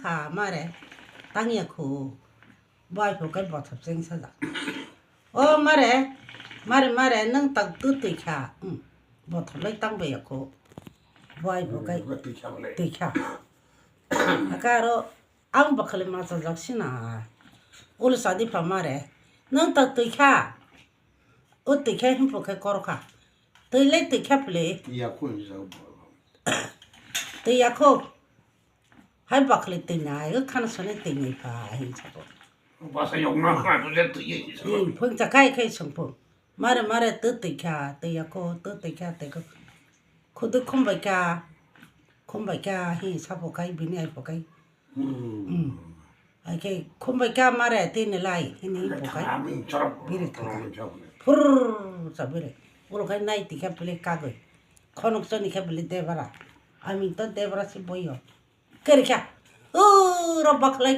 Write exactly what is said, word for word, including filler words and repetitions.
kha mare, tang ya khu. Bai pho kai bothop cheng sajak. O mare, mare, mare, nwng tak tu twi kha. Hmm. Bothop lai tang bai ya khu. Bai pho kai twi kha. Aka aro ang bakhali ma chajak sina. Ul sadi pha mare. Nwng tak twi kha. O twi kha him pho kai kor kha. Twi lai twi kha phle. Twi ya khu. Hai bakhali twi nai, o khana sone twi nai pha, hin sabo. Basa yong na khana to je twi ye. Hmm, phung cha kai kai sung phung. Mare mare tu twi kha, twi ya khu, tu twi kha, twi khu. Khudu khum bai kha, khum bai kha, hin sabo kai, bini ai pho kai. Hmm. Ai khe khum bai kha mare twi ni lai, hini pho kai. Biri thaka. Phur cha biri. Ulo kai nai twi kha phle kagwi. Khonok choni kha phle debara. Ami to debara si boyo. Kari kha. O, ro bakhla